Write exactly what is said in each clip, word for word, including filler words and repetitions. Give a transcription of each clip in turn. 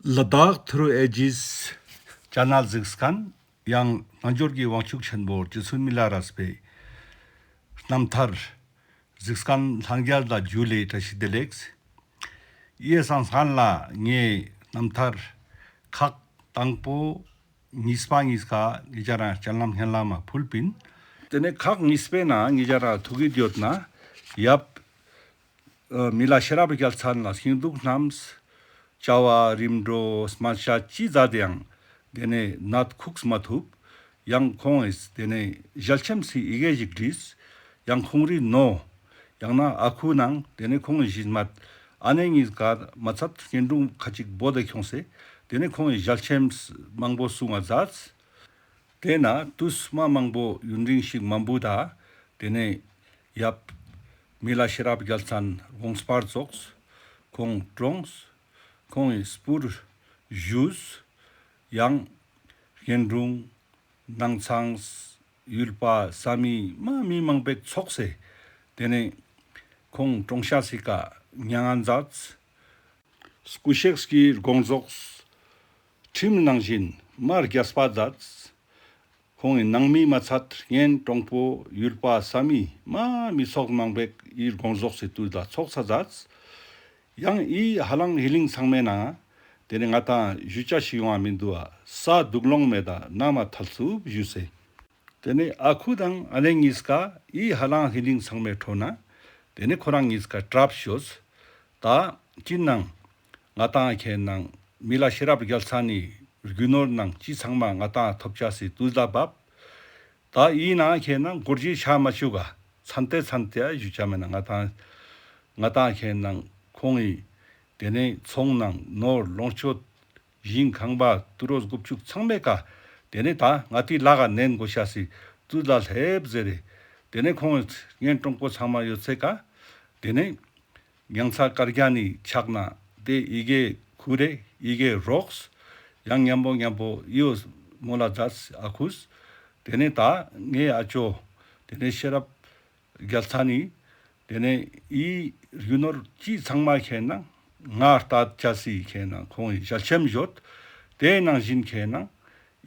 ལ་དྭགས་ཐུརུ་ཨེ་ཇིས་ཅེ་ནལ་གཟིགས་མཁན་ཡང་རྣལ་འབྱོར་གྱི་དབང་ཕྱུག་ཆེན་པོ་རྗེ་བཙུན་མི་ལ་རས་པའི་རྣམ་ཐར་གཟིགས་མཁན་ལྷན་རྒྱས་ལ་ཇུ་ལེ་བཀྲ་ཤིས་བདེ་ལེགས། ཡེ་སང་སང་ལ་ངའི་རྣམ་ཐར་ཁག་དང་པོ་གཉིས་པ་གཉིས་ཀ་ངེད་ཅག་རང་སྤྱན་ལམ་སྙན་ལམ་མ་ཕུལ་པིན། དེ་ནས་ཁག་གཉིས་པའི་ནང་ངེད་ཅག་རང་ཐུག་གི་ཡོད་ན་ཡབ་ཨ་མི་ལ་ཤེས་རབ་རྒྱལ་མཚན་ལ་ཤིང་འདུག་རྣམས་བྱ་བ་རིམ་གྲོ་སྨན་ཤ་ཅི་མཛད་དེ་ཡང་དེ་ནས་ནད་ཁུགས་མ་ཐུབ། ཡང་ཁོང་ངིས་དེ་ནས་ཞལ་ཆེམས་སི་ཡི་གེ་ཞིག་བྲིས། ཡང་ཁོང་རི་ནོ་ཡང་ན་ཨ་ཁུ་ནང་དེ་ནས་ཁོང་ངི་གཞིས་མད་ཨ་ནེ་གཉིས་ཀ་མ་ཚད་གཉེན་དྲུང་ཁ་ཅིག་བོ་དེ་ཁྱོངས་སེ་དེ་ནས་ཁོང་ངི་ཞལ་ཆེམས་མང་པོ་གསུང་ང་མཛད། དེ་ན་དུས་མ་མང་པོ་ཡུན་རིང་ཞིག་མ་འབུད་ད་དེ་ནས་ཡབ་མི་ལ་ཤེས་རབ་རྒྱལ་མཚན་དགོངས་པ་རྫོགས། ཁོང་གྲོངས། ཁོང་ངི་སྤུར་བཞུས། ཡང་གཉེན་དྲུང་ནང་ཚང་ཡུལ་པ་ས་མི་མ་མི་མང་པོ་ཚོགས་སེ་དེ་ནས་ཁོང་གྲོངས་ཤེས་སི་ཀ་མྱ་ངན་མཛད། སྐུ་གཤེགས་ཀྱི་དགོངས་རྫོགས་ཁྲིམས་ནང་བཞིན་མ་རྒྱས་པ་མཛད། ཁོང་ངི་ནང་མི་མ་ཚད་གཉེན་དྲུང་པོ་ཡུལ་པ་ས་མི་མ་མི་ཚོགས་མང་པོ་ཡི་དགོངས་རྫོགས་སི་དུས་ལ་ཚོགས་ས་མཛད། ཡང་ཡི་ཧ་ལང་ཧི་ལིང་ཚང་མའི་ནང་དེ་ནས་ང་དང་ཞུ་ཅེས་ཤིག་ཡོང་བ་མི་འདུག་ཨ། ས་སྡུག་ལོང་མེད་ད་ན་མ་ཐལ་ཚུབ་ཞུས་སེ། དེ་ནས་ཨ་ཁུ་དང་ཨ་ནེ་གཉིས་ཀ་ཡི་ཧ་ལང་ཧི་ལིང་ཚང་མའི་ཁྲོད་ན་དེ་ནས་ཁོ་རང་གཉིས་ཀ་གྲབས་ཤོས། ད་ཅི་ནང་ང་དང་ཁྱེད་ནང་མི་ལ་ཤེས་རབ་རྒྱལ་མཚན་ནི་རྒྱུ་ནོར་ནང་ཅི་ཚང་མ་ང་དང་ཐོབ་ཅེས་སི་དུས་ལ་བབ། ད་ཡིན་ན་ཁྱེད་ནང་གོར་ཇི་ཆ་མ་བཅུག་ག་ཚན་ཏེ་ཚན་ཏེ་ཞུ་ཅེས་མེད་ན་ང་དང་ང་དང་ཁྱེད་ནང་ཁོང་ངི་དེ་ནས་ཚོང་ནང་ནོར་ལོངས་སྤྱོད་ཞིང་ཁང་པ་ཏུ་རོ་སྒོ་ཕྱུགས་ཚང་མའི་ཀ་དེ་ནས་ད་ང་ཏི་ལ་ག་ནན་དགོས་ཤེས་སི་དུས་ལ་སླེབས་ཟེར་རེ། དེ་ནས་ཁོང་ངི་གཉེན་དྲུང་པོ་ཚང་མ་ཡོད་ཚད་ཀ་དེ་ནས་མྱང་ཚ་དཀར་རྒྱན་ནི་ཕྱག་ན་དེ་ཡི་གེ་ཁུར་རེ་ཡི་གེ་རོགས། ཡང་མཉམ་པོ་མཉམ་པོ་ཡོ་མོལ་ལ་མཛད་ཨ་ཁུས། དེ་ནས་ད་ངའི་ཨ་ཅོ་དེ་ནས་ཤེས་རབ་རྒྱལ་མཚན་ནི་དེ་ནས་ཡི་རྒྱུ་ནོར་ཅི་ཚང་མ་ཁྱེད་ནང་ང་ལྟ་ཅེས་སི་ཁྱེད་ནང་ཁོང་ངི་ཞལ་ཆེམས་ཡོད། དེ་ནང་བཞིན་ཁྱེད་ནང་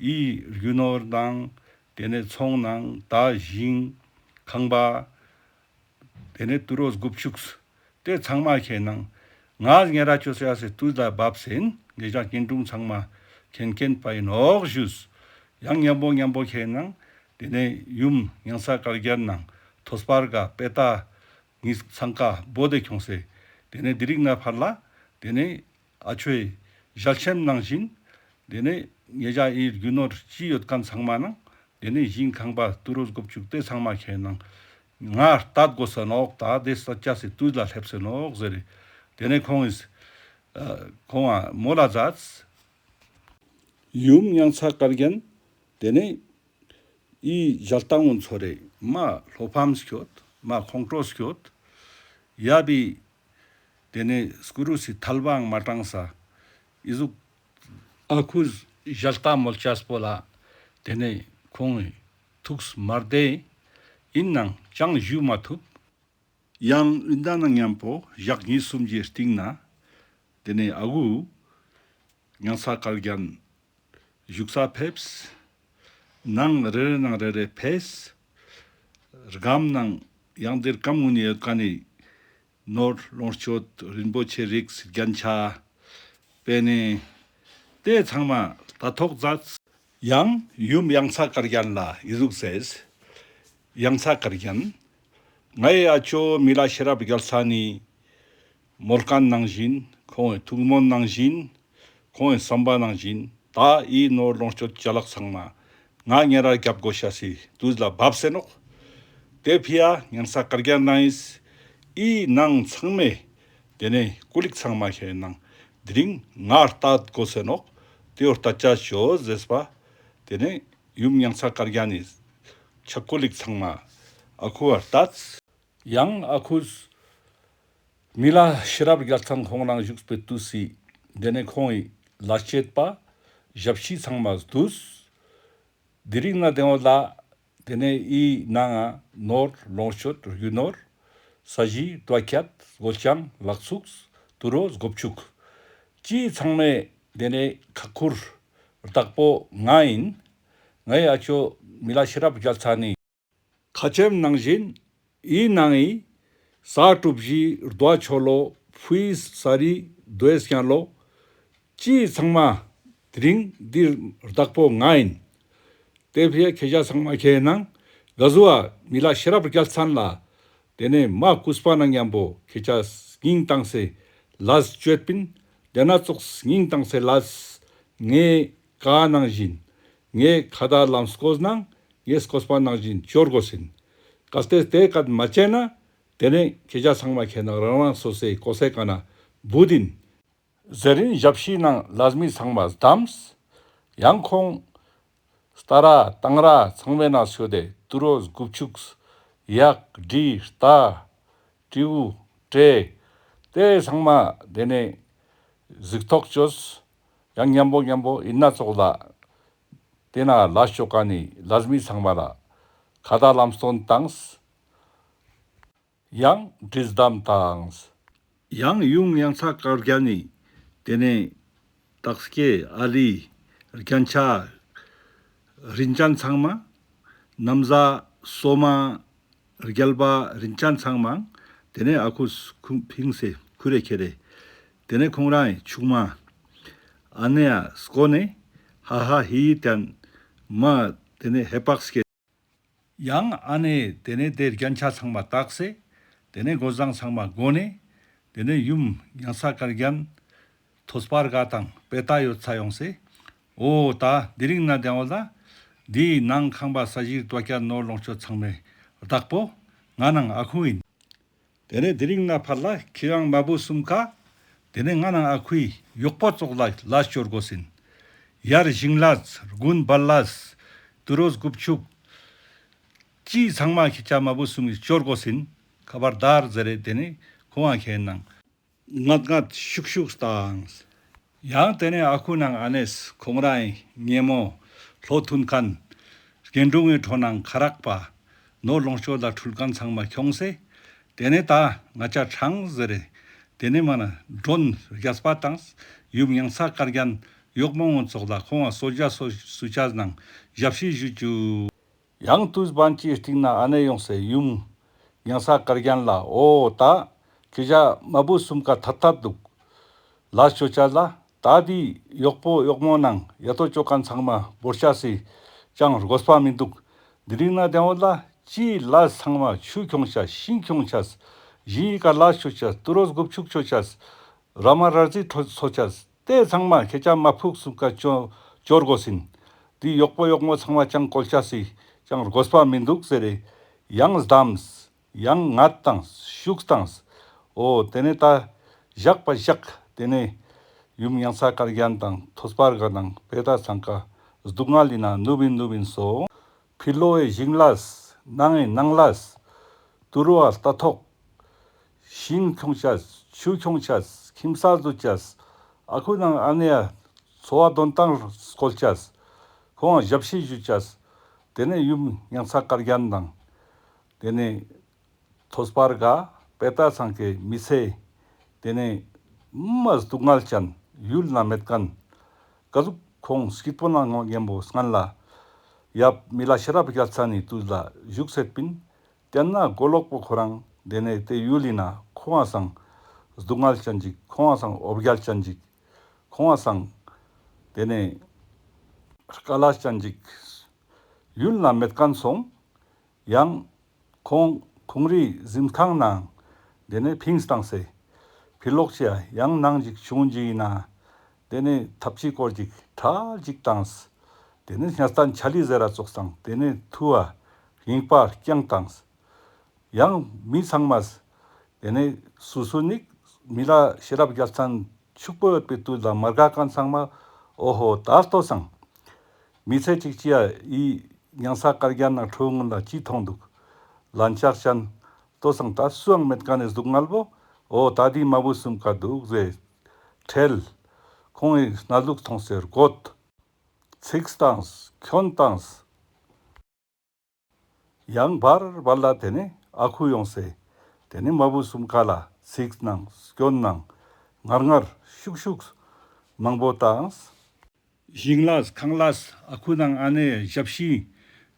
ཡི་རྒྱུ་ནོར་དང་དེ་ནས་ཚོང་ནང་ད་ཞིང་ཁང་པ་དེ་ནས་ཏུ་རོ་སྒོ་ཕྱུགས་དེ་ཚང་མ་ཁྱེད་ནང་ང་ཉེ་ར་ཅོ་ཅེས་སི་དུས་ལ་བབ་སེན་ངེད་ཅག་གཉེན་དྲུང་ཚང་མ་མཁྱེན་མཁྱེན་པ་ཡིན་ནོག་ཞུས། ཡང་མཉམ་པོ་མཉམ་པོ་ཁྱེད་ནང་དེ་ནས་ཡུམ་མྱང་ཚ་དཀར་རྒྱན་ནང་ཐོས་པར་ག་པེ་ཏ་ངི་ཚང་ཀ་བོ་དེ་ཁྱོངས་སེ་དེ་ནས་དེ་རིང་ན་ཕར་ལ་དེ་ནས་ཨ་ཆོའི་ཞལ་ཆེམས་ནང་བཞིན་དེ་ནས་ངེད་ཅག་ཡི་རྒྱུ་ནོར་ཅི་ཡོད་མཁན་ཚང་མ་ནང་དེ་ནས་ཞིང་ཁང་པ་ཏུ་རོ་སྒོ་ཕྱུགས་དེ་ཚང་མ་ཁྱེད་ནང་ང་ལྟ་དགོས་ས་ནོག་ད་དེ་ལྟ་ཅེས་སི་དུས་ལ་སླེབས་སེ་ནོག་ཟེར་རེ། དེ་ནས་ཁོང་ངིས་ཁོང་ང་མོལ་ལ་མཛད། ཡུམ་མྱང་ཚ་དཀར་རྒྱན་དེ་ནས་ཡི་ཞལ་ལྟ་ངོ་ཚོ་རེ་མ་བློ་ཕམ་སྐྱོད་མ་ཁོང་ཁྲོ་སྐྱོད། ཡབ་བི་དེ་ནས་སྐུ་རུས་སི་ཐལ་བའང་མ་དྲངས་ས་ཨི་ཟུག་ཨ་ཁུས་ཞལ་ལྟ་མོལ་ཅེས་པོ་ལ་དེ་ནས་ཁོང་ངི་ཐུགས་མ་བདེ། ཡིན་ནང་ཅང་ཞུ་མ་ཐུབ། ཡང་ཨིན་ད་ན་མཉམ་པོ་ཞག་གཉིས་གསུམ་གྱི་སྟིང་ན་དེ་ནས་ཨ་ཁུ་མྱང་ཚ་དཀར་རྒྱན་བཞུགས་ས་ཕེབས། ནང་རེ་རེ་ནང་རེ་རེ་ཕེབས། སྒམ་ནང་ཡང་དེར་སྒམ་གུན་ནི་ཡོད་མཁན་ནི་ནོར་ལོངས་སྤྱོད་རིན་པོ་ཆེ་རིགས་རྒྱན་ཆ་པེ་ནེ་དེ་ཚང་མ་ལྟ་རྟོག་མཛད། ཡང་ཡུམ་མྱང་ཚ་དཀར་རྒྱན་ལ་ཨི་ཟུག་ཟེརས། མྱང་ཚ་དཀར་རྒྱན། ངའི་ཨ་ཅོ་མི་ལ་ཤེས་རབ་རྒྱལ་མཚན་ནི་མོལ་མཁན་ནང་བཞིན་ཁོང་ངི་ཐུགས་སྨོན་ནང་བཞིན་ཁོང་ངི་བསམ་པ་ནང་བཞིན་ད་ཡི་ནོར་ལོངས་སྤྱོད་ཅ་ལག་ཚང་མ་ང་ཉེ་ར་རྒྱབ་དགོས་ཤེས་སི་དུས་ལ་བབས་སེ་ནོག་དེ་ཕི་ཡ་མྱང་ཚ་དཀར་རྒྱན་ནང་ངིས་ཡི་ནང་ཚང་མའི་དེ་ནས་ཀུ་ལིག་ཚང་མ་ཁྱེད་ནང་དེ་རིང་ང་ལྟ་དགོས་སེ་ནོག་དེ་བོ་ལྟ་ཅེས་ཅོ་ཟེརས་པ། དེ་ནས་ཡུམ་མྱང་ཚ་དཀར་རྒྱན་ནི་ཆ་ཀུ་ལིག་ཚང་མ་ཨ་ཁུ་བ་ལྟས། ཡང་ཨ་ཁུས་མི་ལ་ཤེས་རབ་རྒྱལ་མཚན་ཁོང་རང་བཞུགས་པའི་དུས་སི་དེ་ནས་ཁོང་ངི་ལས་བྱེད་པ་ཞབས་ཕྱི་ཚང་མ་བསྡུས། དེ་རིང་ན་དེ་བོ་ལ་དེ་ནས་ཡི་ནང་ང་ནོར་ལོངས་སྤྱོད་རྒྱུ་ནོར་ས་གཞི་རྡོ་ཁྱད་སྒོ་ལྕང་ལག་ཚུགས་ཏུ་རོ་སྒོ་ཕྱུགས་ཅི་ཚང་མའི་ དེ་ནས་ཁ་ཁུར་བདག་པོ་ང་ཡིན། ངའི་ཨ་ཅོ་མི་ལ་ཤེས་རབ་རྒྱལ་མཚན་ནི། ཁ་ཆེམས་ནང་བཞིན་ཨི་ནང་ངི་ས་གྲུབ་བཞི་རྡོ་ཆོ་ལོ་ཕུའི་ས་རི་རྡོའི་སྐྱང་ལོ། ཅི་ཚང་མ་དེ་རིང་འདིར་བདག་པོ་ང་ཡིན། དེ་ཕི་ཁྱེད་ཅག་ཚང་མ་ཁྱེད་ནང་ག་ཟུ་བ་མི་ལ་ཤེས་རབ་རྒྱལ་མཚན་ལ། དེ་ནས་མ་གུས་པ་ནང་མཉམ་པོ་ཁྱེད་ཅག་སྙིང་བཏང་སེ་ལས་བཅོས་པིན། དེ་ན་ཙོགས་སྙིང་བཏང་སེ་ལས་ངའི་བཀའ་ནང་བཞིན། ངའི་ཁ་ད་ལམ་སྐོར་ནང་ངའི་སྐོར་པ་ནང་བཞིན་ཅོར་དགོས་ཡིན། གལ་ཏེ་དེ་ཀ་མ་བྱས་ན། དེ་ནས་ཁྱེད་ཅག་ཚང་མ་ཁྱེད་ནང་རང་རང་སོ་སོའི་གོ་སའི་ཀ་ན་བུད་ཡིན། ཟེར་རིན་ཞབས་ཕྱི་ནང་ལས་མི་ཚང་མ་བདམས། ཡང་ཁོང་སྟ་ར་དང་ར་ཚང་མའི་ནང་ཤོད་དེ་ཏུ་རོ་དགུ་བཅུག་གཡག་འབྲི་རྟ་སྤྲེའུ་སྤྲེལ། དེ་ཚང་མ་དེ་ནས་གཟིགས་རྟོག་བཅོས། ཡང་མཉམ་པོ་མཉམ་པོ་ཡིན་ན་ཙོགས་ལ། དེ་ན་ལས་ཅོ་མཁན་ནི་ལས་མི་ཚང་མ་ལ་ཁ་ད་ལམ་སྟོན་བཏང་། ཡང་འདྲིས་གདམ་དང་། ཡང་ཡུམ་ཡང་ཚ་དཀར་རྒྱན་ནི་དེ་ནས་སྟག་སྐྱེས་ཨ་ལི་རྒྱན་ཆ་རིན་ཅན་ཚང་མ། ན་བཟའ་སོ་མ་རྒྱལ་བ་རིན་ཅན་ཚང་མ། དེ་ནས་ཨ་ཁུ་ཁུ་ཕིངས་སེ་ཁུ་རེ་ཁེ་རེ། དེ་ནས་ཁོང་རང་ཆུང་མ་ཨ་ནེ་ཡ་སྐོ་ནས་ཧ་ཧ་ཧི་ཧི་དེན་མ། དེ་ནས་ཧེ་པག་སྐྱེ། ཡང་ཨ་ནེ་དེ་ནས་དེ་རྒྱན་ཆ་ཚང་མ་བཏགས་སེ། དེ་ནས་སྒོ་བཟང་ཚང་མ་སྒོ་ནས། དེ་ནས་ཡུམ་ཡང་ཚ་དཀར་རྒྱན་ཐོས་པ་དགའ་དང་པེ་ཏ་ཡོད་ཚ་ཡོང་སེ། འོ་ད་དེ་རིང་ན་དེང་བོ་ལ་འདིའི་ནང་ཁང་པ་ས་གཞིའི་རྡོ་སྐྱ་ནོར་ལོངས་སྤྱོད་ཚང་མའི་བདག་པོ་ང་ནང་ཨ་ཁུ་ཡིན། དེ་ནས་དེ་རིང་ན་ཕར་ལ་ཁྱེད་རང་མ་བུ་གསུམ་ཀ། དེ་ནས་ང་ནང་ཨ་ཁུའི་གཡོག་པོ་ཙོགས་ལ་ལས་ཅོར་དགོས་ཡིན། ཡར་ཞིང་ལས་དགུན་བལ་ལས་ཏུ་རོ་དགུ་བཅུག་ཅི་ཚང་མ་ཁྱེད་ཅག་མ་བུ་གསུམ་གྱིས་ཅོར་དགོས་ཡིན། ཁ་བར་དར་ཟེར་རེ་དེ་ནས་ཁོང་ང་ཁྱེད་ནང་ངད་ངད་ཤུགས་ཤུགས་བཏང་། ཡང་དེ་ནས་ཨ་ཁུ་ནང་ཨ་ནེས་ཁོང་རང་ཉེ་མོ་ལྷོ་མཐུན་མཁན་རྒན་དྲུང་ངི་ཁྲོ་ནང་ཁ་རག་པ་ནོར་ལོངས་སྤྱོད་ལ་འཁྲུལ་མཁན་ཚང་མ་ཁྱོངས་སེ། དེ་ནས་ད་ང་ཅག་ཆང་ཟེར་རེ། དེ་ནས་མ་ན་མགྲོན་རྒྱས་པ་དང་ཡུམ་ཡང་ཚ་དཀར་རྒྱན་གཡོག་མོ་ངོ་ཙོགས་ལ་ཁོང་ང་གསོལ་ཇ་སོ་སུ་ཆ་ནང་ཞབས་ཕྱི་ཞུ་ཅུ། ཡང་དུས་བན་ཅིའི་སྟིང་ན་ཨ་ནེ་ཡོང་སེ་ཡུམ་ཡང་ཚ་དཀར་རྒྱན་ལ་འོ་ད་ཁྱེད་ཅག་མ་བུ་གསུམ་ཀ་ཐད་ཐད་འདུག་ལས་ཅོ་ཅ་ལ་ད་འདི་གཡོག་པོ་གཡོག་མོ་ནང་ཡ་ཏོ་ཅོ་མཁན་ཚང་མ་བོར་ཅ་སི་ཅང་དགོས་པ་མི་འདུག་དེ་རིང་ན་དེང་བོ་ལ་ཅི་ལས་ཚང་མ་ཆུ་ཁྱོང་ཅ་ཤིང་ཁྱོང་ཅ་ཞིང་ཡི་ཀ་ལས་ཅོ་ཅ་ཏུ་རོ་དགུ་བཅུག་ཅོ་ཅ་ར་མ་ར་རྫི་ཚོ་ཅ་དེ་ཚང་མ་ཁྱེད་ཅག་མ་བུ་གསུམ་ཀ་ཅོ་ཅོར་དགོས་ཡིན། དེ་གཡོག་པོ་གཡོག་མོ་ཚང་མ་ཅང་བཀོལ་ཅ་སི་ཅང་དགོས་པ་མི་འདུག་ཟེར་རེ་ཡང་བདམས། ཡང་ངད་བཏང་ཤུགས་བཏང་། འོ་དེ་ནས་ད་ཞག་པ་ཞག་དེ་ནས་ཡུམ་ཡང་ཚ་དཀར་རྒྱན་དང་ཐོས་པ་དགའ་དང་པེ་ཏ་ཚང་ཀ་སྡུག་བསྔལ་ལི་ན་ནུབ་ཡིན་ནུབ་ཡིན་སོང་། ཕི་ལོའི་ཞིང་ལས་ནང་ངི་ནང་ལས་ཏུ་རོ་ཨ་ལྟ་ཐོག་ཤིང་ཁྱོང་ཅས་ཆུ་ཁྱོང་ཅས་ཁྱིམ་ས་བཟོ་ཅས་ཨ་ཁུ་ནང་ཨ་ནེ་ཡ་འཚོ་བ་དོན་ཏང་སྐོལ་ཅས་ཁོང་ཞབས་ཕྱི་ཞུ་ཅས། དེ་ནས་ཡུམ་ཡང་ཚ་དཀར་རྒྱན་དང་དེ་ནས་ཐོས་པ་དགའ་པེ་ཏ་ཚང་ཀའི་མི་ཚེ་དེ་ནས་མ་སྡུག་བསྔལ་ཅན་ཡུལ་ན་མེད་མཁན་ག་ཟུག་ཁོང་སྐྱིད་པོ་ནང་ངོ་མཉམ་པོ་སྔན་ལ་ཡབ་མི་ལ་ཤེས་རབ་རྒྱལ་མཚན་ནི་དུས་ལ་བཞུགས་སེད་པིན། དེ་ན་མགོ་ལོག་པོ་ཁོ་རང་དེ་ནས་དེ་ཡུལ་ཡིན་ན་ཁོང་ང་སང་སྡུག་བསྔལ་ཅན་ཅིག་ཁོང་ང་སང་འོ་བརྒྱལ་ཅན་ཅིག་ཁོང་ང་སང་དེ་ནས་དཀའ་ལས་ཅན་ཅིག་ཡུལ་ན་མེད་མཁན་སོང་། ཡང་ཁོང་ཁོང་རི་གཟིམ་ཁང་ནང་དེ་ནས་ཕིངས་བཏང་སེ་ཕི་ལོག་ཅི་ཡང་ནང་ཅིག་བྱུང་ཅི་ཡིན་ན་དེ་ནས་ཐབས་ཅིག་སྐོར་ཅིག་ཁྲལ་ཅིག་བཏང་། དེ་ནས་ཉ་སྟན་ཆ་ལི་ཟེར་ར་ཙོགས་དང་དེ་ནས་ཐུ་བ་རྙིང་པ་རྐྱང་བཏང་། ཡང་མི་ཚང་མས་དེ་ནས་སུ་སུ་ནིག་མི་ལ་ཤེས་རབ་རྒྱལ་མཚན་ཕྱུག་པོ་ཡོད་པའི་དུས་ལ་མ་དགའ་མཁན་ཚང་མ་འོ་ཧོ་ད་ལྟོས་སང་མི་ཚེ་གཅིག་ཅི་ཡ་ཡི་ཉང་ས་དཀར་རྒྱན་ནང་ཁྲོ་ངུན་ལ་ཅི་མཐོང་འདུག་ལན་ཆགས་ཅན་ལྟོས་སང་ད་སུའང་མེད་མཁན་ནི་སྡུག་བསྔལ་བོ་འོ་ད་དེ་མ་བུ་གསུམ་ཀ་འདུག་ཟེར་ཁྲེལ། ཁོང་ངི་སྣ་ལུག་མཐོང་སེ་རྒོད། ཚིག་བཏང་། ཁྱོན་བཏང་། ཡང་བར་བར་ལ་དེ་ནས་ཨ་ཁུ་ཡོང་སེ། དེ་ནས་མ་བུ་གསུམ་ཀ་ལ་ཚིག་ནང་སྐྱོན་ནང་ངར་ངར་ཤུགས་ཤུགས། མང་པོ་དང་། ཞིང་ལས་ཁང་ལས་ཨ་ཁུ་དང་ཨ་ནེ་ཞབས་ཕྱི་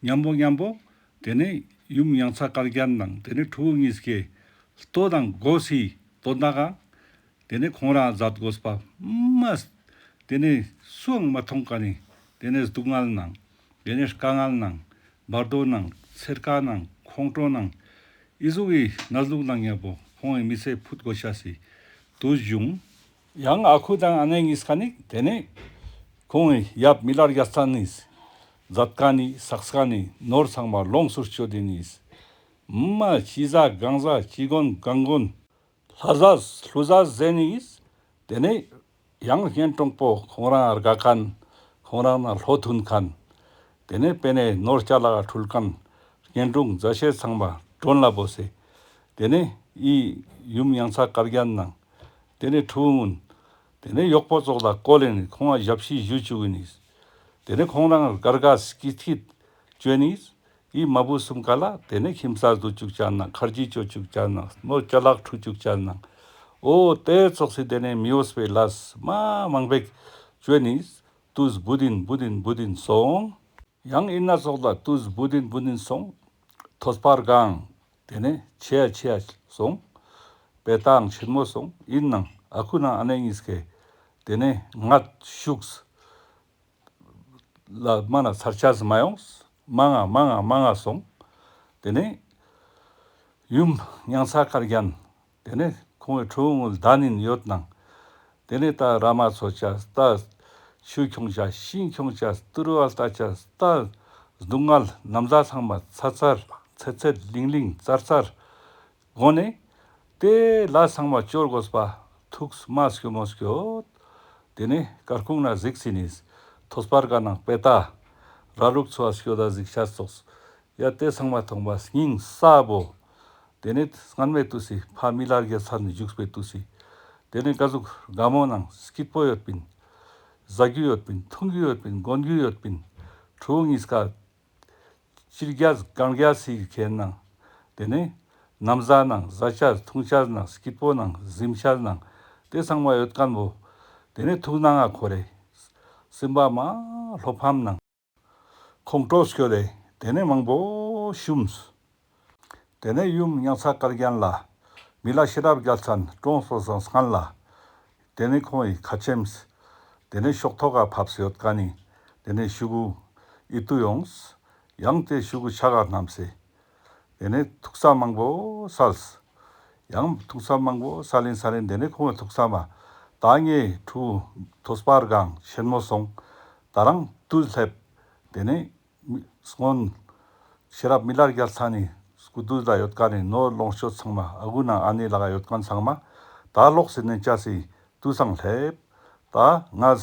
མཉམ་པོ་མཉམ་པོ། དེ་ནས་ཡུམ་མྱང་ཚ་དཀར་རྒྱན་དང་དེ་ནས་ཕྲུ་གུ་གཉིས་ཀའི་ལྟོ་དང་གོས་སི་དོན་དག་ག་དེ་ནས་ཁོང་རང་མཛད་དགོས་པ་མ། དེ་ནས་སུའང་མ་མཐོང་མཁན་ནི་དེ་ནས་སྡུག་བསྔལ་ནང་དེ་ནས་དཀའ་ངལ་ནང་བར་དོ་ནང་ཚེར་ཀ་ནང་ཁོང་ཁྲོ་ནང་ཨི་ཟུག་གི་གནས་ལུགས་ནང་མཉམ་པོ་ཁོང་གི་མི་ཚེ་ཕུད་དགོས་ཤེས་སི་དུས་བྱུང་། ཡང་ཨ་ཁུ་དང་ཨ་ནེ་གཉིས་ཀ་ནི་དེ་ནས་ཁོང་གི་ཡབ་མི་ལ་རྒྱལ་མཚན་ནི་མཛད་མཁན་ནི་བསགས་མཁན་ནི་ནོར་ཚང་མ་ལོངས་སུ་སྤྱོད་དེ་ནི་མ་ཅི་ཟ་གང་ཟ་ཅི་གོན་གང་གོན། ལྷ་ཟས་ལྷུ་ཟས་ཟེར་ནི་ཡིས། དེ་ནས་ཡང་གཉེན་དྲུང་པོ་ཁོང་རང་དགའ་མཁན། ཁོང་རང་ན་བློ་མཐུན་མཁན། དེ་ནས་དཔེར་ན་ནོར་སྐྱ་ལ་འཁྲུལ་མཁན། གཉེན་དྲུང་མཛའ་བཤེས་ཚང་མ་མགྲོན་ལ་བོས་སེ། དེ་ནས་ཨི་ཡུམ་མྱང་ཚ་དཀར་རྒྱན་ནང་། དེ་ནས་ཕྲུ་གུ་གུན། དེ་ནས་གཡོག་པོ་ཙོགས་ལ་བཀོལ་ནས་ཁོང་ང་ཞབས་ཕྱི་ཞུ་བཅུག་གི་ནི། དེ་ནས་ཁོང་རང་དགའ་དགའ་སྐྱིད་སྐྱིད་བཅོས་ནི། ཨི་མ་བུ་གསུམ་ཀ་ལ་དེ་ནས་ཁྱིམ་ས་བསྡུ་བཅུག་ཅ་ན་ཁར་ཇི་བཅོ་བཅུག་ཅ་ན་ནོར་ཅ་ལག་འཁྲུ་བཅུག་ཅ་ན། འོ་དེ་ཙོགས་སི་དེ་ནས་མི་འོས་པའི་ལས་མ་མང་པོ་བཅོས་ནི། དུས་བུ་དིན་བུ་དིན་བུ་དིན་སོང་། ཡང་ཨིན་ན་ཙོགས་ལ་དུས་བུ་དིན་བུ་དིན་སོང་། ཐོས་པ་སྒང་དེ་ནས་ཆེ་ཡ་ཆེ་ཡ་སོང་། དཔེ་ཏང་ཆེན་མོ་སོང་། ཨིན་ནང་ཨ་ཁུ་ནང་ཨ་ནེ་གཉིས་ཀས་དེ་ནས་ངད་ཤུགས་ལ་མ་ན་ཚར་ཆ་མ་ཡོངས། མང་ང་མང་ང་མང་ང་སོང་། དེ་ནས་ཡུམ་མྱང་ཚ་དཀར་རྒྱན། དེ་ནས་ཁོང་གི་ཕྲུ་གུ་ངུ་ལྡན་ཡིན་ཡོད་ནང་། དེ་ནས་ད་ར་མ་ཚོ་ཆ་ད་ཆུ་ཁྱོང་ཆ་ཤིང་ཁྱོང་ཆ་ཏུ་རུ་བ་ལྟ་ཆ་ད་སྡུག་བསྔལ་ན་བཟའ་ཚང་མ་ཚ་ཚར་ཚེ་ཚེ་ལིང་ལིང་ཙར་ཙར་དགོས་ནས། དེ་ལ་ཚང་མ་སྐྱོར་དགོས་པ་ཐུགས་མ་སྐྱོ་མོ་སྐྱོད། དེ་ནས་སྐར་ཁུང་ན་གཟིགས་སི་ནིས་ཐོས་པར་ག་ནང་དཔེ་ད་ར་ལུག་ཚོ་བ་སྐྱོད་ད་གཟིགས་ཤ་ཙོགས། ཡ་དེ་ཚང་མ་མཐོང་པ་སྙིང་ས་བོ། དེ་ནས་སྔན་མའི་དུས་སི་ཕ་མི་ལ་རྒྱལ་མཚན་ནས་བཞུགས་པའི་དུས་སི། དེ་ནས་ག་ཟུག་དགའ་མོ་ནང་སྐྱིད་པོ་ཡོད་པིན། ཟ་རྒྱུ་ཡོད་པིན། འཐུང་རྒྱུ་ཡོད་པིན། གོན་རྒྱུ་ཡོད་པིན། ཕྲུ་གུ་གཉིས་ཀ་ཕྱི་རྒྱལ་གང་རྒྱལ་སི་ཁེན་ནང་། དེ་ནས་ན་བཟའ་ནང་ཟ་ཆ་འཐུང་ཆ་ནང་སྐྱིད་པོ་ནང་གཟིམ་ཆ་ནང་དེ་ཚང་མ་ཡོད་མཁན་བོ། དེ་ནས་ཐུགས་ནང་ང་ཁོ་རེ་སེམས་པ་མ་བློ་ཕམ་ནང་ཁོང་ཁྲོ་སྐྱོ་རེ་དེ་ནས་མང་པོ་ཤུམས། དེ་ནས་ཡུམ་མྱང་ཚ་དཀར་རྒྱན་ལ་མི་ལ་ཤེས་རབ་རྒྱལ་མཚན་གྲོངས་སོང་སང་སྔན་ལ། དེ་ནས་ཁོང་གི་ཁ་ཆེམས། དེ་ནས་ཤོག་ཐོག་ག་ཕབས་ཡོད་མཁན་ནི། དེ་ནས་ཤུ་གུ་ཨི་ཏུ་ཡོངས། ཡང་དེ་ཤུ་གུ་ཕྱག་ག་བསྣམས་སེ། དེ་ནས་ཐུགས་ས་མང་པོ་སལ། ཡང་ཐུགས་ས་མང་པོ་སལ་ཡིན་སལ་ཡིན་དེ་ནས་ཁོང་གི་ཐུགས་ས་མ། ད་ངའི་ཕྲུ་གུ་ཐོས་པ་སྒང་ཆེན་མོ་སོང་། ད་རང་དུས་སླེབས། དེ་ནས་མི་སྔོན་ཤེས་རབ་མི་ལ་རྒྱལ་མཚན་ནི་སྐུ་དུས་ལ་ཡོད་མཁན་ནི་ནོར་ལོངས་སྤྱོད་ཚང་མ་ཨ་ཁུ་ནང་ཨ་ནེ་ལ་ག་ཡོད་མཁན་ཚང་མ་ད་ལོགས་སེ་ནན་ཆ་སི་དུས་སང་སླེབས། ད་ངས་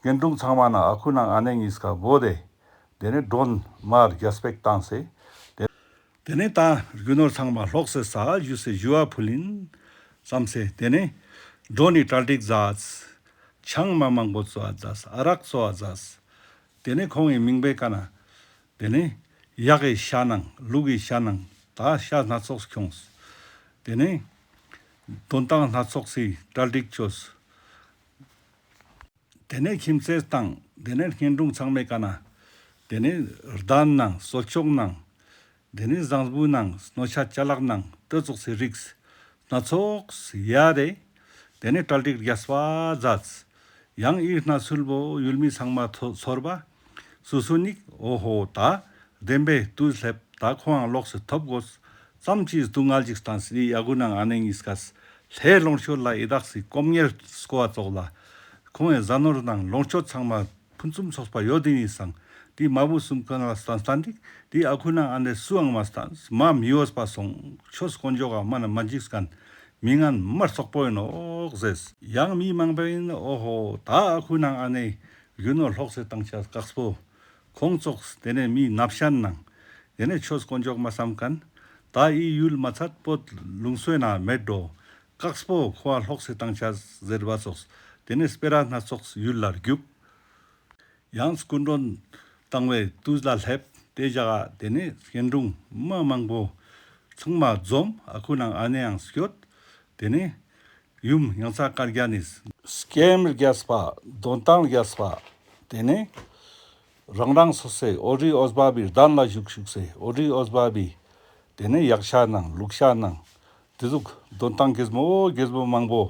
གཉེན་དྲུང་ཚང་མ་ན་ཨ་ཁུ་ནང་ཨ་ནེ་གཉིས་ཀ་བོ་དེ་དེ་ནས་མགྲོན་མར་རྒྱས་པེག་བཏང་སེ། དེ་དེ་ནས་ད་རྒྱུ་ནོར་ཚང་མ་ལོགས་སེ་ས་ཞུ་སེ་ཞུ་བ་ཕུལ་ཡིན་བསམ་སེ་དེ་ནས་མགྲོན་ནི་གྲ་སྒྲིག་མཛད། ཆང་མ་མང་པོ་བཙོ་བ་མཛད། ཨ་རག་བཙོ་བ་མཛད། དེ་ནས་ཁོང་གི་མིང་པའི་ཀ་ན། དེ་ནས་གཡག་གི་ཤ་ནང་ལུག་གི་ཤ་ནང་ད་ཤ་སྣ་ཚོགས་ཁྱོངས། དེ་ནས་དོན་ཏང་སྣ་ཚོགས་སི་གྲ་སྒྲིག་བཅོས། དེ་ནས་ཁྱིམ་མཚེས་དང་དེ་ནས་གཉེན་དྲུང་ཚང་མའི་ཀ་ན། དེ་ནས་རྡན་ནང་གསོལ་ལྕོག་ནང་། དེ་ནས་ཟངས་བུ་ནང་སྣོད་ཆ་ཅ་ལག་ནང་དེ་ཙོགས་སི་རིགས་སྣ་ཚོགས་ཡ་རེ། དེ་ནས་གྲ་སྒྲིག་རྒྱས་པ་མཛད། ཡང་ཨི་སྣ་ཚུལ་བོ་ཡུལ་མི་ཚང་མ་ཚོ་ཚོར་བ། སུ་སུ་ནིག་འོ་ཧོ་ད་བདེན་པའི་དུས་སླེབས་ད་ཁོའང་ལོགས་སུ་ཐོབ་དགོས། ཙམ་ཅིག་སྡུག་བསྔལ་ཅིག་བསྟན་སྲིད་ཨ་ཁུ་ནང་ཨ་ནེ་གཉིས་ཀས་ལྷའི་ལོངས་སྤྱོད་ལ་ཡི་དྭགས་སི་སྐོམ་ངལ་སྐོ་བ་ཙོགས་ལ། ཁོང་ངི་ཟ་ནོར་ནང་ལོངས་སྤྱོད་ཚང་མ་ཕུན་སུམ་ཚོགས་པ་ཡོད་དེ་ནི་སང་དེ་མ་བུ་གསུམ་ཀུན་ལ་སྟན་སྟན་ཏིག་དེ་ཨ་ཁུ་ནང་ཨ་ནེ་སུའང་མ་སྟན་མ་མི་འོས་པ་སོང་ཆོས་དཀོན་མཆོག་ག་མ་ན་མ་འཇིགས་མཁན་མི་ངན་མ་རྩོག་པོ་ཡིན་ནོག་ཟེར། ཡང་མི་མང་པོ་ཡིན་འོ་ཧོ་ད་ཨ་ཁུ་ནང་ཨ་ནེ་རྒྱུ་ནོར་ལོགས་སེ་བཏང་ཆ་དཀགས་པོ། ཁོང་ཙོགས་དེ་ནས་མི་ནབ་ཤན་ནང་། དེ་ནས་ཆོས་དཀོན་མཆོག་མ་བསམ་མཁན། ད་ཨི་ཡུལ་མ་ཚད་བོད་ལུང་སོའི་ནང་མེད་འགྲོ། དཀགས་པོ་ཁོ་བ་ལོགས་སེ་བཏང་ཆ་ཟེར་བ་ཙོགས། དེ་ནས་སྤེ་ར་སྣ་ཚོགས་ཡུལ་ལ་རྒྱུག་ཡང་སྐུ་མགྲོན་བཏང་བའི་དུས་ལ་སླེབས་དེ་བཞག་དེ་ནས་གཉེན་དྲུང་མ་མང་པོ་ཚང་མ་འཛོམས་ཨ་ཁུ་ནང་ཨ་ནེའང་སྐྱོད། དེ་ནས་ཡུམ་མྱང་ཚ་དཀར་རྒྱན་ནི་ སྐྱེམས་རྒྱས་པ་དོན་ཏང་རྒྱས་པ། ཏེ་ནེ་རང་རང་སོ་སོའི་འོ་རི་འོས་བབ་བི་གདན་ལ་བཞུགས་བཞུགས་སེ་འོ་རི་འོས་བབ་བི་ཏེ་ནེ་ཡག་ཤ་ནང་ལུག་ཤ་ནང་ཏེ་ཟུག་དོན་ཏང་རྒྱས་མོ་རྒྱས་མོ་མང་པོ་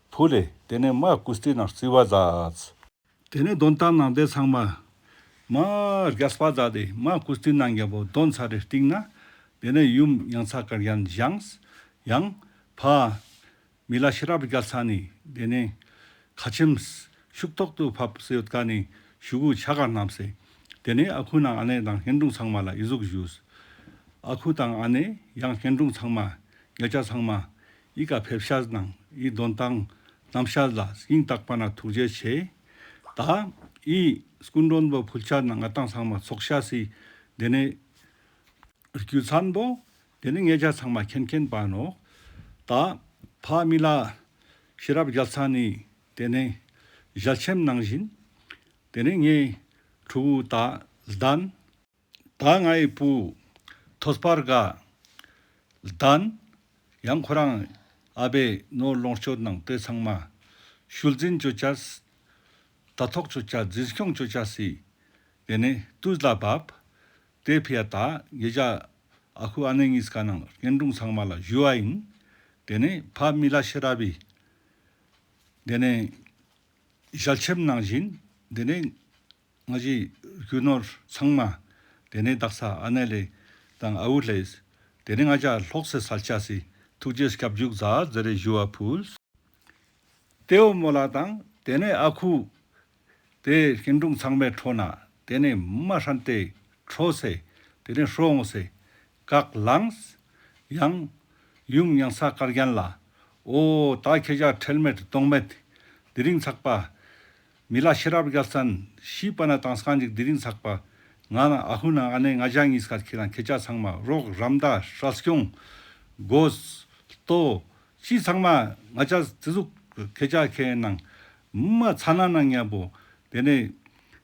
ཕུལ་ལེ། ཏེ་ནེ་མ་ཀུས་ཏི་ནང་རྩི་བ་མཛད། ཏེ་ནེ་དོན་ཏང་ནང་ཏེ་ཚང་མ་མ་རྒྱས་པ་མཛད་དེ་མ་ཀུས་ཏི་ནང་རྒྱལ་པོ་དོན་ཚར་རེ་སྟིང་ནེ་ཏེ་ནེ་ཡུམ་མྱང་ཚ་དཀར་རྒྱན་བཞེངས། ཡང་ཕ་མི་ལ་ཤེས་རབ་རྒྱལ་མཚན་ནི་ཏེ་ནེ་ཁ་ཆེམས་ཤུགས་ཐོག་ཏུ་ཕབ་སེ་ཡོད་ཁན་ནི་ཞུ་གུ་ཕྱག་ག་བསྣམས་སེ་ཏེ་ནེ་ཨ་ཁུ་ནང་ཨ་ནེ་དང་གཉེན་དྲུང་ཚང་མ་ལ་འི་ཟུག་ཞུས། ཨ་ཁུ་དང་ཨ་ནེ་ཡང་གཉེན་དྲུང་ཚང་མ་ཉེ་ཆ་ཚང་མ་འི་ཀ་ཕེབས་ཤེས་ནང་འི་དོན་ཏང་བསྣམས་ཤེས་ལ་སྙིང་ཐག་པ་ནེ་ཐུགས་རྗེ་ཆེ། ད་འི་སྐུ་མགྲོན་པོ་ཕུལ་ཆ་ནང་ང་དང་ཚང་མ་ཚོགས་ཤེས་སི་ཏེ་ནེ་རྒྱུ་མཚན་པོ་ཏེ་ནེ་ཉེ་ཆ་ཚང་མ་མཁྱེན་མཁྱེན་པ་ནོག། ད་ཕ་མི་ལ་ཤེས་རབ་རྒྱལ་མཚན་ནི་ཏེ་ནེ་ཞལ་ཆེམས་ནང་བཞིན་ཏེ་ནེ་ངའི་ཕྲུ་གུ་ད་ལྡན། ད་ངའི་བུ་ཐོས་པ་དགའ་ལྡན། ཡང་ཁོ་རང་ཨ་བའི་ནོར་ལོངས་སྤྱོད་ནང་ཏེ་ཚང་མ་ཤུལ་འཛིན་ཅོ་ཅེས་ལྟ་རྟོག་ཅོ་ཅེས་འཛིན་སྐྱོང་ཅོ་ཅེས་སི་ཏེ་ནེ་དུས་ལ་བབ། ཏེ་ཕི་ཡ་ད་ཉེ་ཆ་ཨ་ཁུ་ཨ་ནེ་གཉིས་ཀ་ནང་གཉེན་དྲུང་ཚང་མ་ལ་ཞུ་བ་ཨིན། ཏེ་ནེ་ཕ་མི་ལ་ཤེས་རབ་བི་ཏེ་ནེ་ཞལ་ཆེམས་ནང་བཞིན་ཏེ་ནེ་ང་ཞའི་རྒྱུ་ནོར་ཚང་མ་ཏེ་ནེ་དག་ས་ཨ་ནེ་ལེ་དང་ཨ་བུ་ལེ་ཏེ་ནེ་ང་ཞ་ལོགས་སེ་སལ་ཅེས་སི་ཐུགས་རྗེ་སྐྱབས་འཇུག་མཛད་ཟེར་རེ་ཞུ་བ་ཕུལ། ཏེའོ་མོ་ལ་དང་ཏེ་ནེ་ཨ་ཁུ་ཏེ་གཉེན་དྲུང་ཚང་མའི་ཁྲོད་ནེ་ཏེ་ནེ་མ་ཧྲན་ཏེ་ཁྲོས་སེ་ཏེ་ནེ་ཧྲོ་འོང་སེ་བཀའ་བླངས། ཡང་ཡུམ་མྱང་ཚ་དཀར་རྒྱན་ལ་འོ་ད་ཁྱེད་ཅག་ཁྲེལ་མེད་གདོང་མེད་དེ་རིང་ཚག་པ་མི་ལ་ཤེས་རབ་རྒྱལ་མཚན་ཤི་པ་ནེ་ཏང་སྐན་ཅིག་དེ་རིང་ཚག་པ་ང་ནེ་ཨ་ཁུ་ནང་ཨ་ནེ་ང་ཞ་གཉིས་ཀ་ཁྱེད་རང་ཁྱེད་ཅག་ཚང་མ་རོགས་རམ་དང་སྲ་སྐྱོང་དགོས་ལྟོས། ཅི་ཚང་མ་ང་ཅག་ཏེ་ཟུག་ཁྱེད་ཅག་ཁྱེད་ནང་མ་ཚ་ན་ནང་ཉམ་པོ་ཏེ་ནེ་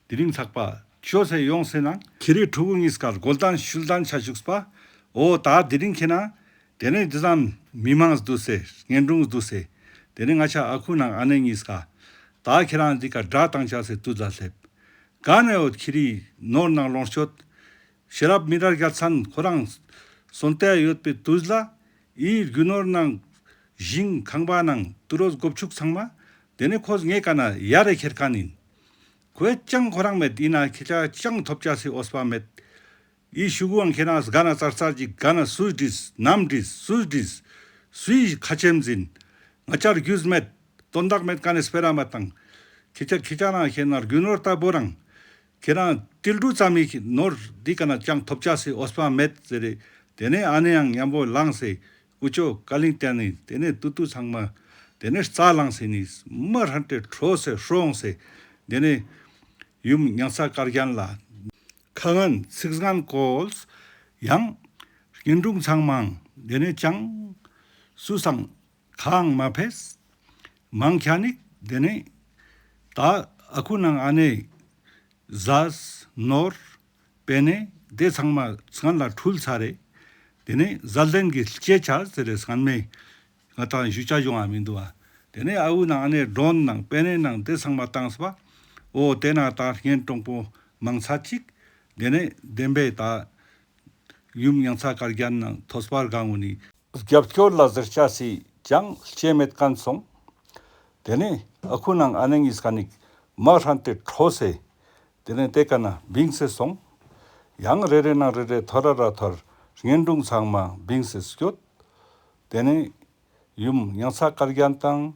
དེ་རིང་ཚག་པ་ཅོས་སེ་ཡོངས་སེ་ནང་ཁྱེད་རི་ཕྲུ་གུ་གཉིས་ཀ་གོལ་ལྡན་ཤུལ་ལྡན་ཆ་བཞུགས་པ། འོ་ད་དེ་རིང་ཁྱེད་ན་ཏེ་ནེ་དེ་ཙམ་མི་མང་འདུས་སེ་གཉེན་དྲུང་འདུས་སེ་ཏེ་ནེ་ང་ཅག་ཨ་ཁུ་ནང་ཨ་ནེ་གཉིས་ཀ་ད་ཁྱེད་རང་འདི་ཀ་དགྲ་བཏང་ཆ་སེ་དུས་ལ་སླེབས། ག་ནེ་འོ་ཁྱེད་རི་ནོར་ནང་ལོངས་སྤྱོད་ཤེས་རབ་མི་ལ་རྒྱལ་མཚན་ཁོ་རང་སོན་ཏེ་ཡོད་པའི་དུས་ལ་འི་རྒྱུ་ནོར་ནང་ཞིང་ཁང་པ་ནང་དུད་འགྲོ་སྒོ་ཕྱུགས་ཚང་མ་ཏེ་ནེ་ཁོ་ངའི་ཀ་ནེ་ཡར་རེ་ཁྱེར་ཁན་ཨིན། ཁོའི་ཅང་ཁོ་རང་མེད་ཨིན་ན་ཁྱེད་ཅག་ཅང་ཐོབ་ཆ་སེ་འོས་པ་མེད། འི་ཤུ་གུའང་ཁྱེད་རང་ག་ནེ་ཙར་ཙར་ཅིག་ག་ནེ་སུས་བྲིས་ནམ་བྲིས་སུས་བྲིས་སུའི་ཁ་ཆེམས་ཨིན། ང་ཅག་རྒྱུས་མེད་དོན་དག་མེད་ཀ་ནེ་སྤེ་ར་མ་བཏང་། ཁྱེད་ཅག་ཁྱེད་ཅག་རང་ཁྱེད་ན་རྒྱུ་ནོར་ལྟ་བུ་རང་ཁྱེད་རང་ཏིལ་འབྲུ་ཙམ་མི་ནོར་འདི་ཀ་ནེ་ཅང་ཐོབ་ཆ་སེ་འོས་པ་མེད་ཟེར་རེ། ཏེ་ནེ་ཨ་ནེ་ཡང་ཉམ་པོ་ལངས་སེ་འུ་ཅོ་ཀ་ལིང་ཏེ་ནེ་ཏེ་ནེ་ཏུ་ཏུ་ཚང་མ་ཏེ་ནེ་རྩ་ལངས་སེ་ནི་མ་ཧྲན་ཏེ་ཁྲོས་སེ་ཧྲོ་འོང་སེ་ཏེ་ནེ་ཡུམ་མྱང་ཚ་དཀར་རྒྱན་ལ་ཁ་ངན་ཚིག་ངན་བཀོལ། ཡང་གཉེན་དྲུང་ཚང་མའང་ཏེ་ནེ་ཅང་སུ་སང་ཁའང་མ་ཕེས། མང་ཆེ་ནི་ཏེ་ནེ་ད་ཨ་ཁུ་ནང་ཨ་ནེ་ཟས་ནོར་པེ་ནེ་ཏེ་ཚང་མ་སྔན་ལ་འཁྲུལ་ཚར་རེ། ཏེ་ནེ་ཟས་ལྡན་གྱི་ལྕེ་ཆ་ཟེར་རེ་སྔན་མེ་ང་ཏང་ཞུ་ཆ་ཡོང་ང་མི་འདུག་པ། ཏེ་ནེ་ཨ་བུ་ནང་ཨ་ནེ་མགྲོན་ནང་པེ་ནེ་ནང་ཏེ་ཚང་མ་བཏང་སོང་པ། འོ་ཏེ་ན་ད་གཉེན་དྲུང་པོ་མང་ཚ་ཅིག་ཏེ་ནེ་བདེན་པའི་ད་ཡུམ་མྱང་ཚ་དཀར་རྒྱན་ནང་ཐོས་པ་དགའ་ངུ་ནི་རྒྱབ་སྐྱོར་ལ་ཟེར་ཆ་སི་ཅང་ལྕེ་མེད་ཁན་སོང་། ཏེ་ནེ་ཨ་ཁུ་ནང་ཨ་ནེ་གཉིས་ཀ་ནི་མ་ཧྲན་ཏེ་ཁྲོས་སེ་ཏེ་ནེ་ཏེ་ཀ་ནེ་བིངས་སེ་སོང་། ཡང་རེ་རེ་ནང་རེ་རེ་ཐོར་ར་ཐོར་གཉེན་དྲུང་ཚང་མ་བིངས་སེ་སྐྱོད། ཏེ་ནེ་ཡུམ་མྱང་ཚ་དཀར་རྒྱན་དང་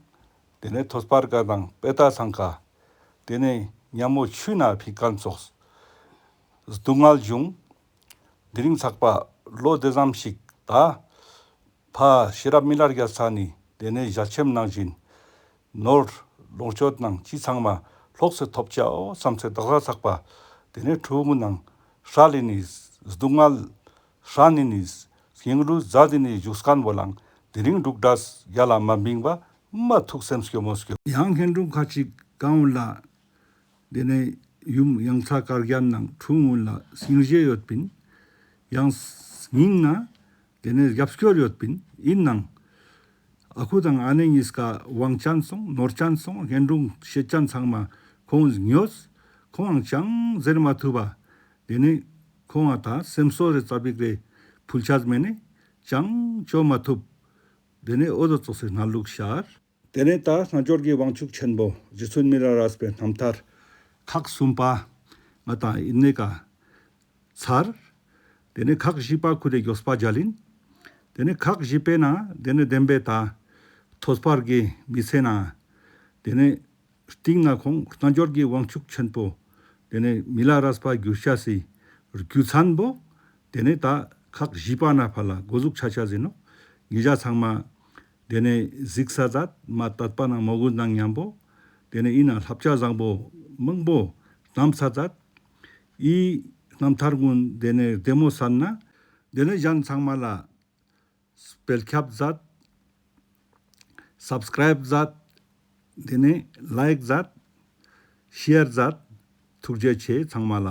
ཏེ་ནེ་ཐོས་པ་དགའ་དང་པེ་ཏ་ཚང་ཀ་ཏེ་ནེ་ཉམ་མོ་ཆུ་ནེ་ཕིག་ཁན་ཙོགས་སྡུག་བསྔལ་བྱུང་། དེ་རིང་ཚག་པ་ལོ་དེ་ཙམ་ཞིག་ད་ཕ་ཤེས་རབ་མི་ལ་རྒྱལ་མཚན་ནི་ཏེ་ནེ་ཞལ་ཆེམས་ནང་བཞིན་ནོར་ལོངས་སྤྱོད་ནང་ཅི་ཚང་མ་ལོགས་སེ་ཐོབ་ཅའོ་བསམ་སེ་དག་ས་ཚག་པ་ཏེ་ནེ་ཕྲུ་གུ་ནང་ཧྲལ་ལི་ནི་སྡུག་བསྔལ་ཧྲན་ནི་ནི་སྙིང་རུས་ཛད་དི་ནི་བཞུགས་ཁན་བོ་ལང་དེ་རིང་འབྲུག་སྒྲ་རྒྱལ་ལ་མ་བིང་བ་མ་ཐུགས་སེམས་སྐྱོ་མོ་སྐྱོ། ཡང་གཉེན་དྲུང་ཁ་ཅིག་གང་འོང་ལ། ཏེ་ནེ་ཡུམ་མྱང་ཚ་དཀར་རྒྱན་ནང་ཕྲུ་གུ་ལ་སྙིང་རྗེ་ཡོད་པིན། ཡང་སྙིང་ནེ་ཏེ་ནེ་རྒྱབ་སྐྱོར་ཡོད་པིན། ཨིན་ནའང་ ཨ་ཁུ་དང་ཨ་ནེ་གཉིས་ཀ་དབང་ཅན་སོང་ནོར་ཅན་སོང་གཞན་དྲུང་ཤེད་ཅན་ཚང་མ་ཁོང་ཉོས། ཁོང་ཅང་ཟེར་མ་ཐུབ་པ། དེ་ནས་ཁོང་ང་ད་སེམས་གསོ་རེ་རྩ་བིག་རེ་ཕུལ་ཆ་མེད་ནས་ཅང་བཅོ་མ་ཐུབ། དེ་ནས་འོ་དོ་ཙོགས་སེ་གནས་ལུགས་ཤར། དེ་ནས་ད་རྣལ་འབྱོར་གྱི་དབང་ཕྱུག་ཆེན་པོ་རྗེ་བཙུན་མི་ལ་རས་པའི་རྣམ་ཐར་ཁག་གསུམ་པ་ང་དང་ཨིན་ནེ་ཀ་ཚར། དེ་ནས་ཁག་བཞི་པ་ཁུ་རེ་མགྱོགས་པ་མཇལ་ཡིན། དེ་ནས་ཁག་བཞི་པའི་ནང་དེ་ནས་བདེན་པའི་ད་ཐོས་པར་གྱི་མི་ཚེ་ནང་དེ་ནས་སྟིང་ན་ཁོང་རྣལ་འབྱོར་གྱི་དབང་ཕྱུག་ཆེན་པོ་དེ་ནས་མི་ལ་རས་པ་གྱུར་ཤེས་སི་རྒྱུ་མཚན་པོ་དེ་ནས་ད་ཁག་བཞི་པ་ནས་ཕར་ལ་འགོ་འཛུགས་ཆ་ཆ་ཟིན་ནོག་ཉེ་ཞ་ཚང་མ་དེ་ནས་གཟིགས་ས་མཛད། མ་དད་པ་ནང་མོས་གུས་ནང་མཉམ་པོ་དེ་ནས་ཨིན་ན་བསླབ་བྱ་བཟང་པོ་མང་པོ་བསྣམས་ས་མཛད། འི་རྣམ་ཐར་གུན་དེ་ནས་བདེ་མོ་བསམ་ན་དེ་ནས་གཞན་ཚང་མ་ལ་སྤེལ་ཁྱབ་མཛད། སབ་སི་ཀ་རའིབ་མཛད། དེ་ནས་ལའིཀ་མཛད། ཤེར་མཛད། ཐུགས་རྗེ་ཆེ་ཚང་མ་ལ།